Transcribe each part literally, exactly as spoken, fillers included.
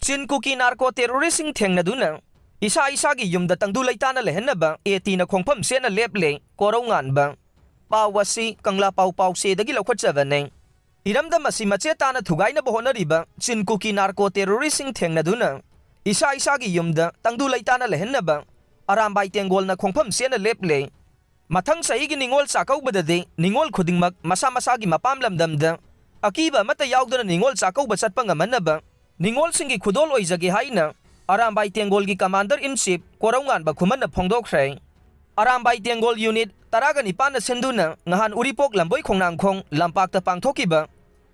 ꯆꯤꯟ ꯀꯨꯀꯤ ꯅꯥꯔꯀꯣ ꯇꯦꯔꯣꯔꯤꯁꯁꯤꯡ ꯊꯦꯡꯅꯗꯨꯅ ꯏꯁꯥ ꯏꯁꯥꯒꯤ ꯌꯨꯝꯗ ꯇꯪꯗꯨ ꯂꯩꯇꯥꯅ ꯂꯩꯍꯟꯅꯕ ꯑꯦ ꯇꯤꯅ ꯈꯣꯡꯐꯝ ꯆꯦꯠꯅ ꯂꯦꯞꯂꯦ꯫ ꯀꯣꯔꯧꯉꯥꯟꯕ꯫ ꯄꯥꯎ ꯑꯁꯤ ꯀꯪꯂꯥ ꯄꯥꯎ ꯄꯥꯎꯆꯦꯗꯒꯤ ꯂꯧꯈꯠꯆꯕꯅꯦ꯫ ꯏꯔꯝꯗꯝ ꯑꯁꯤ ꯃꯆꯦꯠ ꯇꯥꯅ ꯊꯨꯒꯥꯏꯅꯕ ꯍꯣꯠꯅꯔꯤꯕ ꯆꯤꯟ ꯀꯨꯀꯤ ꯅꯥꯔꯀꯣ ꯇꯦꯔꯣꯔꯤꯁꯁꯤꯡ ꯊꯦꯡꯅꯗꯨꯅ ꯏꯁꯥ ꯏꯁꯥꯒꯤ ꯌꯨꯝꯗ ꯇꯪꯗꯨ ꯂꯩꯇꯥꯅ ꯂꯩꯍꯟꯅꯕ ꯑꯔꯥꯝꯕꯥꯏ ꯇꯦꯡꯒꯣꯜꯅ ꯈꯣꯡꯐꯝ ꯆꯦꯠꯅ ꯂꯦꯞꯂꯦ꯫ ꯃꯊꯪ ꯆꯍꯤꯒꯤ ꯅꯤꯉꯣꯜ ꯆꯥꯛꯀꯧꯕꯗꯗꯤ ꯅꯤꯉꯣꯜ ꯈꯨꯗꯤꯡꯃꯛ ꯃꯁꯥ ꯃꯁꯥꯒꯤ ꯃꯄꯥꯝ ꯂꯝꯗꯝꯗ ꯑꯀꯤꯕ ꯑꯃꯠꯇ ꯌꯥꯎꯗꯅ ꯅꯤꯉꯣꯜ ꯆꯥꯛꯀꯧꯕ ꯆꯠꯄ ꯉꯝꯍꯟꯅꯕ ꯅꯤꯉꯣꯜꯁꯤꯡꯒꯤ ꯈꯨꯗꯣꯜ ꯑꯣꯏꯖꯒꯦ ꯍꯥꯏꯅ ꯑꯔꯥꯝꯕꯥꯏ ꯇꯦꯡꯒꯣꯜꯒꯤ ꯀꯃꯥꯟꯗꯔ ꯏꯟ ꯆꯤꯐ ꯀꯣꯔꯧꯉꯥꯟꯕ ꯈꯨꯃꯟꯅ ꯐꯣꯡꯗꯣꯛꯈ꯭ꯔꯦ꯫ ꯑꯔꯥꯝꯕꯥꯏ ꯇꯦꯡꯒꯣꯜ ꯌꯨꯅꯤꯠ ꯇꯔꯥꯒ ꯅꯤꯄꯥꯟꯅ ꯁꯤꯟꯗꯨꯅ ꯉꯍꯥꯟ ꯎꯔꯤꯄꯣꯛ ꯂꯝꯕꯣꯏ ꯈꯣꯡꯅꯥꯡꯈꯣꯡ ꯂꯝꯄꯥꯛꯇ ꯄꯥꯡꯊꯣꯛꯈꯤꯕ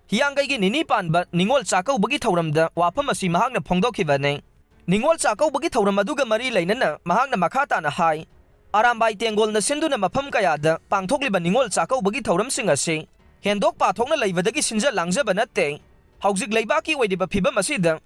ꯍꯤꯌꯥꯡꯒꯩꯒꯤ ꯅꯤꯅꯤ ꯄꯥꯟꯕ ꯅꯤꯉꯣꯜ ꯆꯥꯛꯀꯧꯕꯒꯤ ꯊꯧꯔꯝꯗ ꯋꯥꯐꯝ ꯑꯁꯤ ꯃꯍꯥꯛꯅ ꯐꯣꯡꯗꯣꯛꯈꯤꯕꯅꯤ꯫ ꯅꯤꯉꯣꯜ ꯆꯥꯛꯀꯧꯕꯒꯤ ꯊꯧꯔꯝ ꯑꯗꯨꯒ ꯃꯔꯤ ꯂꯩꯅꯅ ꯃꯍꯥꯛꯅ ꯃꯈꯥ ꯇꯥꯅ ꯍꯥꯏ, ꯑꯔꯥꯝꯕꯥꯏ ꯇꯦꯡꯒꯣꯜꯅ ꯁꯤꯟꯗꯨꯅ ꯃꯐꯝ ꯀꯌꯥꯗ ꯄꯥꯡꯊꯣꯛꯂꯤꯕ ꯅꯤꯉꯣꯜ ꯆꯥꯛꯀꯧꯕꯒꯤ ꯊꯧꯔꯝꯁꯤꯡ ꯑꯁꯤ ꯍꯦꯟꯗꯣꯛ ꯄꯥꯊꯣꯛꯅ ꯂꯩꯕꯗꯒꯤ ꯁꯤꯟꯖ ꯂꯥꯡꯖꯕ ꯅꯠꯇꯦ꯫ ꯍꯧꯖꯤꯛ ꯂꯩꯕꯥꯛꯀꯤ ꯑꯣꯏꯔꯤꯕ ꯐꯤꯕꯝ ꯑꯁꯤꯗ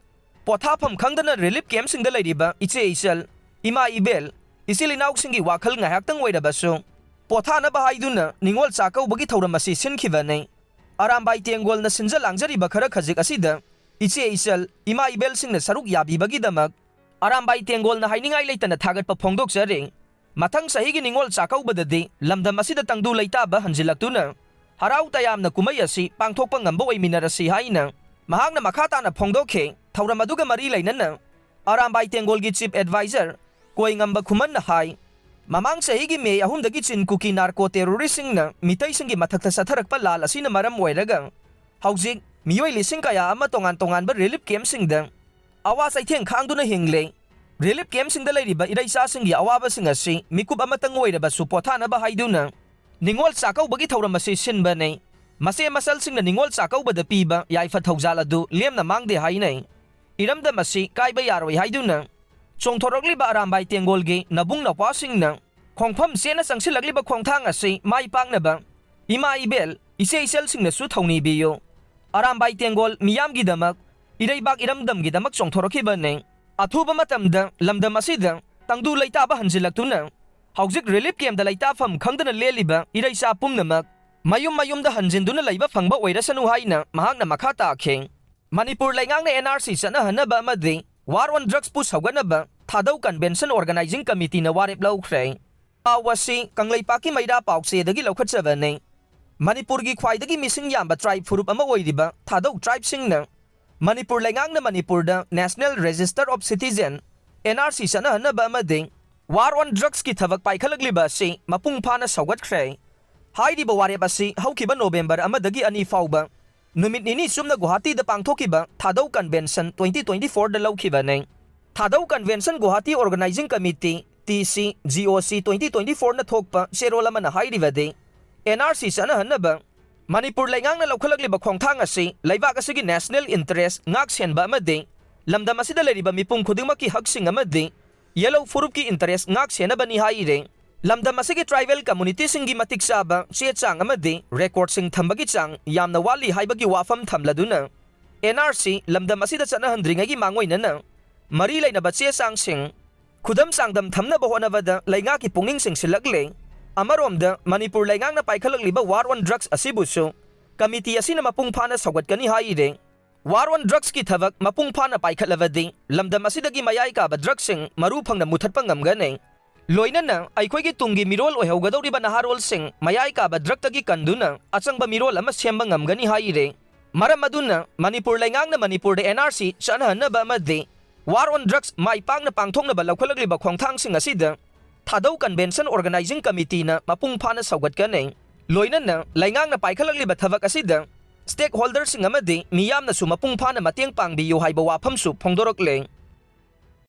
ꯄꯣꯊꯥꯐꯝ ꯈꯪꯗꯅ ꯔꯤꯂꯤꯐ ꯀꯦꯝꯞꯁꯤꯡꯗ ꯂꯩꯔꯤꯕ ꯏꯆꯦ ꯏꯆꯜ, ꯏꯃꯥ ꯏꯕꯦꯜ, ꯏꯆꯤꯜ ꯏꯅꯥꯎꯁꯤꯡꯒꯤ ꯋꯥꯈꯜ ꯉꯥꯏꯍꯥꯛꯇꯪ ꯑꯣꯏꯔꯕꯁꯨ ꯄꯣꯊꯥꯅꯕ ꯍꯥꯏꯗꯨꯅ ꯅꯤꯉꯣꯜ ꯆꯥꯛꯀꯧꯕꯒꯤ ꯊꯧꯔꯝ ꯑꯁꯤ ꯁꯤꯟꯈꯤꯕꯅꯤ꯫ ꯑꯔꯥꯝꯕꯥꯏ ꯇꯦꯡꯒꯣꯜꯅ ꯁꯤꯟꯖ ꯂꯥꯡꯖꯔꯤꯕ ꯈꯔ ꯈꯖꯤꯛ ꯑꯁꯤꯗ ꯏꯆꯦ ꯏꯆꯜ, ꯏꯃꯥ ꯏꯕꯦꯜꯁꯤꯡꯅ ꯁꯔꯨꯛ ꯌꯥꯕꯤꯕꯒꯤꯗꯃꯛ ꯑꯔꯥꯝꯕꯥꯏ ꯇꯦꯡꯒꯣꯜꯅ ꯍꯥꯏꯅꯤꯡꯉꯥꯏ ꯂꯩꯇꯅ ꯊꯥꯒꯠꯄ ꯐꯣꯡꯗꯣꯛꯆꯔꯤ꯫ ꯃꯊꯪ ꯆꯍꯤꯒꯤ ꯅꯤꯉꯣꯜ ꯆꯥꯛꯀꯧꯕꯗꯗꯤ ꯂꯝꯗꯝ ꯑꯁꯤꯗ ꯇꯪꯗꯨ ꯂꯩꯇꯥꯕ ꯍꯟꯖꯤꯜꯂꯛꯇꯨꯅ ꯍꯔꯥꯎ ꯇꯌꯥꯝꯅ ꯀꯨꯝꯍꯩ ꯑꯁꯤ ꯄꯥꯡꯊꯣꯛꯄ ꯉꯝꯕ ꯑꯣꯏꯃꯤꯟꯅꯔꯁꯤ ꯍꯥꯏꯅ ꯃꯍꯥꯛꯅ ꯃꯈꯥ ꯇꯥꯅ ꯐꯣꯡꯗꯣꯛꯈꯤ꯫ ꯊꯧꯔꯝ ꯑꯗꯨꯒ ꯃꯔꯤ ꯂꯩꯅꯅ ꯑꯔꯥꯝꯕꯥꯏ ꯇꯦꯡꯒꯣꯜꯒꯤ ꯆꯤꯐ ꯑꯦꯗꯚꯥꯏꯖꯔ ꯀꯣꯏꯉꯝꯕ ꯈꯨꯃꯟꯅ ꯍꯥꯏ, ꯃꯃꯥꯡ ꯆꯍꯤꯒꯤ ꯃꯦ ꯑꯍꯨꯝꯗꯒꯤ ꯆꯤꯟ ꯀꯨꯀꯤ ꯅꯥꯔꯀꯣ ꯇꯦꯔꯣꯔꯤꯁꯁꯤꯡꯅ ꯃꯤꯇꯩꯁꯤꯡꯒꯤ ꯃꯊꯛꯇ ꯆꯠꯊꯔꯛꯄ ꯂꯥꯜ ꯑꯁꯤꯅ ꯃꯔꯝ ꯑꯣꯏꯔꯒ ꯍꯧꯖꯤꯛ ꯃꯤꯑꯣꯏ ꯂꯤꯁꯤꯡ ꯀꯌꯥ ꯑꯃ ꯇꯣꯉꯥꯟ ꯇꯣꯉꯥꯟꯕ ꯔꯤꯂꯤꯐ ꯀꯦꯝꯞꯁꯤꯡꯗ ꯑꯋꯥ ꯆꯩꯊꯦꯡ ꯈꯥꯡꯗꯨꯅ ꯍꯤꯡꯂꯦ꯫ ꯔꯤꯂꯤꯐ ꯀꯦꯝꯞꯁꯤꯡꯗ ꯂꯩꯔꯤꯕ ꯏꯔꯩꯆꯥꯁꯤꯡꯒꯤ ꯑꯋꯥꯕꯁꯤꯡ ꯑꯁꯤ ꯃꯤꯀꯨꯞ ꯑꯃꯇꯪ ꯑꯣꯏꯔꯕꯁꯨ ꯄꯣꯊꯥꯅꯕ ꯍꯥꯏꯗꯨꯅ ꯅꯤꯉꯣꯜ ꯆꯥꯛꯀꯧꯕꯒꯤ ꯊꯧꯔꯝ ꯑꯁꯤ ꯁꯤꯟꯕꯅꯤ꯫ ꯃꯆꯦ ꯃꯆꯜꯁꯤꯡꯅ ꯅꯤꯉꯣꯜ ꯆꯥꯛꯀꯧꯕꯗ ꯄꯤꯕ ꯌꯥꯏꯐ ꯊꯧꯖꯥꯜ ꯑꯗꯨ ꯂꯦꯝꯅ ꯃꯥꯡꯗꯦ ꯍꯥꯏꯅꯩ꯫ ꯏꯔꯝꯗꯝ ꯑꯁꯤ ꯀꯥꯏꯕ ꯌꯥꯔꯣꯏ ꯍꯥꯏꯗꯨꯅ ꯆꯣꯡꯊꯣꯔꯛꯂꯤꯕ ꯑꯔꯥꯝꯕꯥꯏ ꯇꯦꯡꯒꯣꯜꯒꯤ ꯅꯕꯨꯡ ꯅꯧꯄꯥꯁꯤꯡꯅ ꯈꯣꯡꯐꯝ ꯆꯦꯠꯅ ꯆꯪꯁꯤꯜꯂꯛꯂꯤꯕ ꯈꯣꯡꯊꯥꯡ ꯑꯁꯤ ꯃꯥꯏ ꯄꯥꯛꯅꯕ ꯏꯃꯥ ꯏꯕꯦꯜ, ꯏꯆꯦ ꯏꯆꯜꯁꯤꯡꯅꯁꯨ ꯊꯧꯅꯤꯕꯤꯌꯨ꯫ ꯑꯔꯥꯝꯕꯥꯏ ꯇꯦꯡꯒꯣꯜ ꯃꯤꯌꯥꯝꯒꯤꯗꯃꯛ, ꯏꯔꯩꯕꯥꯛ ꯏꯔꯝꯗꯝꯒꯤꯗꯃꯛ ꯆꯣꯡꯊꯣꯔꯛꯈꯤꯕꯅꯤ꯫ ꯑꯊꯨꯕ ꯃꯇꯝꯗ ꯂꯝꯗꯝ ꯑꯁꯤꯗ ꯇꯪꯗꯨ ꯂꯩꯇꯥꯕ ꯍꯟꯖꯤꯜꯂꯛꯇꯨꯅ ꯍꯧꯖꯤꯛ ꯔꯤꯂꯤꯐ ꯀꯦꯝꯞꯇ ꯂꯩꯇꯥꯐꯝ ꯈꯪꯗꯅ ꯂꯦꯜꯂꯤꯕ ꯏꯔꯩꯆꯥ ꯄꯨꯝꯅꯃꯛ ꯃꯌꯨꯝ ꯃꯌꯨꯝꯗ ꯍꯟꯖꯤꯟꯗꯨꯅ ꯂꯩꯕ ꯐꯪꯕ ꯑꯣꯏꯔꯁꯅꯨ ꯍꯥꯏꯅ ꯃꯍꯥꯛꯅ ꯃꯈꯥ ꯇꯥꯈꯤ꯫ ꯃꯅꯤꯄꯨꯔ ꯂꯩꯉꯥꯛꯅ N R C ꯆꯠꯅꯍꯟꯅꯕ ꯑꯃꯗꯤ War on Drugsꯄꯨ ꯁꯧꯒꯠꯅꯕ Thadou Convention Organizing Committeeꯅ ꯋꯥꯔꯦꯞ ꯂꯧꯈ꯭ꯔꯦ꯫ ꯄꯥꯎ ꯑꯁꯤ ꯀꯪꯂꯩꯄꯥꯛꯀꯤ ꯃꯩꯔꯥ ꯄꯥꯎꯆꯦꯗꯒꯤ ꯂꯧꯈꯠꯆꯕꯅꯤ꯫ ꯃꯅꯤꯄꯨꯔꯒꯤ ꯈ꯭ꯋꯥꯏꯗꯒꯤ ꯃꯤꯁꯤꯡ ꯌꯥꯝꯕ tribe ꯐꯨꯔꯨꯞ ꯑꯃ ꯑꯣꯏꯔꯤꯕ ꯊꯥꯗꯧ tribeꯁꯤꯡꯅ ꯃꯅꯤꯄꯨꯔ ꯂꯩꯉꯥꯛꯅ ꯃꯅꯤꯄꯨꯔꯗ National Register of Citizen, N R C ꯆꯠꯅꯍꯟꯅꯕ ꯑꯃꯗꯤ War on Drugsꯀꯤ ꯊꯕꯛ ꯄꯥꯏꯈꯠꯂꯛꯂꯤꯕ ꯑꯁꯤ ꯃꯄꯨꯡ ꯐꯥꯅ ꯁꯧꯒꯠꯈ꯭ꯔꯦ꯫ ꯍꯥꯏꯔꯤꯕ ꯋꯥꯔꯦꯞ ꯑꯁꯤ ꯍꯧꯈꯤꯕ ꯅꯣꯕꯦꯝꯕꯔ ꯑꯃꯗꯒꯤ ꯑꯅꯤ ꯐꯥꯎꯕ ꯅꯨꯃꯤꯠ ꯅꯤꯅꯤ ꯆꯨꯞꯅ ꯒꯨꯋꯥꯍꯥꯇꯤꯗ ꯄꯥꯡꯊꯣꯛꯈꯤꯕ ꯊꯥꯗꯧ Convention twenty twenty fourꯗ ꯂꯧꯈꯤꯕꯅꯤ꯫ ꯊꯥꯗꯧ Convention Guwahati Organizing Committee, T C G O C twenty twenty fourꯅ ꯊꯣꯛꯄ ꯆꯦꯔꯣꯜ ꯑꯃꯅ ꯍꯥꯏꯔꯤꯕꯗꯤ, N R C ꯆꯠꯅꯍꯟꯅꯕ ꯃꯅꯤꯄꯨꯔ ꯂꯩꯉꯥꯛꯅ ꯂꯧꯈꯠꯂꯛꯂꯤꯕ ꯈꯣꯡꯊꯥꯡ ꯑꯁꯤ ꯂꯩꯕꯥꯛ ꯑꯁꯤꯒꯤ national interest ꯉꯥꯛ ꯁꯦꯟꯕ ꯑꯃꯗꯤ ꯂꯝꯗꯝ ꯑꯁꯤꯗ ꯂꯩꯔꯤꯕ ꯃꯤꯄꯨꯝ ꯈꯨꯗꯤꯡꯃꯛꯀꯤ ꯍꯛꯁꯤꯡ ꯑꯃꯗꯤ ꯌꯦꯜꯍꯧ ꯐꯨꯔꯨꯞꯀꯤ interest ꯉꯥꯛ ꯁꯦꯟꯅꯕꯅꯤ ꯍꯥꯏꯔꯦ꯫ ꯂꯝꯗꯝ ꯑꯁꯤꯒꯤ tribal communityꯁꯤꯡꯒꯤ ꯃꯇꯤꯛ ꯆꯥꯕ ꯆꯦ ꯆꯥꯡ ꯑꯃꯗꯤ recordꯁꯤꯡ ꯊꯝꯕꯒꯤ ꯆꯥꯡ ꯌꯥꯝꯅ ꯋꯥꯠꯂꯤ ꯍꯥꯏꯕꯒꯤ ꯋꯥꯐꯝ ꯊꯝꯂꯗꯨꯅ, N R C ꯂꯝꯗꯝ ꯑꯁꯤꯗ ꯆꯠꯅꯍꯟꯗ꯭ꯔꯤꯉꯩꯒꯤ ꯃꯥꯡꯑꯣꯏꯅꯅ ꯃꯔꯤ ꯂꯩꯅꯕ ꯆꯦ ꯆꯥꯡꯁꯤꯡ ꯈꯨꯗꯝ ꯆꯥꯡꯗꯝ ꯊꯝꯅꯕ ꯍꯣꯠꯅꯕꯗ ꯂꯩꯉꯥꯛꯀꯤ ꯄꯨꯛꯅꯤꯡ ꯆꯤꯡꯁꯤꯜꯂꯛꯂꯦ꯫ ꯑꯃꯔꯣꯝꯗ, ꯃꯅꯤꯄꯨꯔ ꯂꯩꯉꯥꯛꯅ ꯄꯥꯏꯈꯠꯂꯛꯂꯤꯕ War on Drugs ꯑꯁꯤꯕꯨꯁꯨ committee ꯑꯁꯤꯅ ꯃꯄꯨꯡ ꯐꯥꯅ ꯁꯧꯒꯠꯀꯅꯤ ꯍꯥꯏꯔꯦ꯫ War on Drugsꯀꯤ ꯊꯕꯛ ꯃꯄꯨꯡ ꯐꯥꯅ ꯄꯥꯏꯈꯠꯂꯕꯗꯤ ꯂꯝꯗꯝ ꯑꯁꯤꯗꯒꯤ ꯃꯌꯥꯏ ꯀꯥꯕ drugꯁꯤꯡ ꯃꯔꯨ ꯐꯪꯅ ꯃꯨꯊꯠꯄ ꯉꯝꯒꯅꯤ꯫ ꯂꯣꯏꯅꯅ ꯑꯩꯈꯣꯏꯒꯤ ꯇꯨꯡꯒꯤ ꯃꯤꯔꯣꯜ ꯑꯣꯏꯍꯧꯒꯗꯧꯔꯤꯕ ꯅꯍꯥꯔꯣꯜꯁꯤꯡ ꯃꯌꯥꯏ ꯀꯥꯕ drugꯇꯒꯤ ꯀꯟꯗꯨꯅ ꯑꯆꯪꯕ ꯃꯤꯔꯣꯜ ꯑꯃ ꯁꯦꯝꯕ ꯉꯝꯒꯅꯤ ꯍꯥꯏꯔꯦ꯫ ꯃꯔꯝ ꯑꯗꯨꯅ ꯃꯅꯤꯄꯨꯔ ꯂꯩꯉꯥꯛꯅ ꯃꯅꯤꯄꯨꯔꯗ N R C ꯆꯠꯅꯍꯟꯅꯕ ꯑꯃꯗꯤ War on Drugs ꯃꯥꯏ ꯄꯥꯛꯅ ꯄꯥꯡꯊꯣꯛꯅꯕ ꯂꯧꯈꯠꯂꯛꯂꯤꯕ ꯈꯣꯡꯊꯥꯡꯁꯤꯡ ꯑꯁꯤꯗ ꯊꯥꯗꯧ Convention Organizing Committeeꯅ ꯃꯄꯨꯡ ꯐꯥꯅ ꯁꯧꯒꯠꯀꯅꯤ꯫ ꯂꯣꯏꯅꯅ ꯂꯩꯉꯥꯛꯅ ꯄꯥꯏꯈꯠꯂꯛꯂꯤꯕ ꯊꯕꯛ ꯑꯁꯤꯗ stakeholderꯁꯤꯡ ꯑꯃꯗꯤ ꯃꯤꯌꯥꯝꯅꯁꯨ ꯃꯄꯨꯡ ꯐꯥꯅ ꯃꯇꯦꯡ ꯄꯥꯡꯕꯤꯌꯨ ꯍꯥꯏꯕ ꯋꯥꯐꯝꯁꯨ ꯐꯣꯡꯗꯣꯔꯛꯂꯦ꯫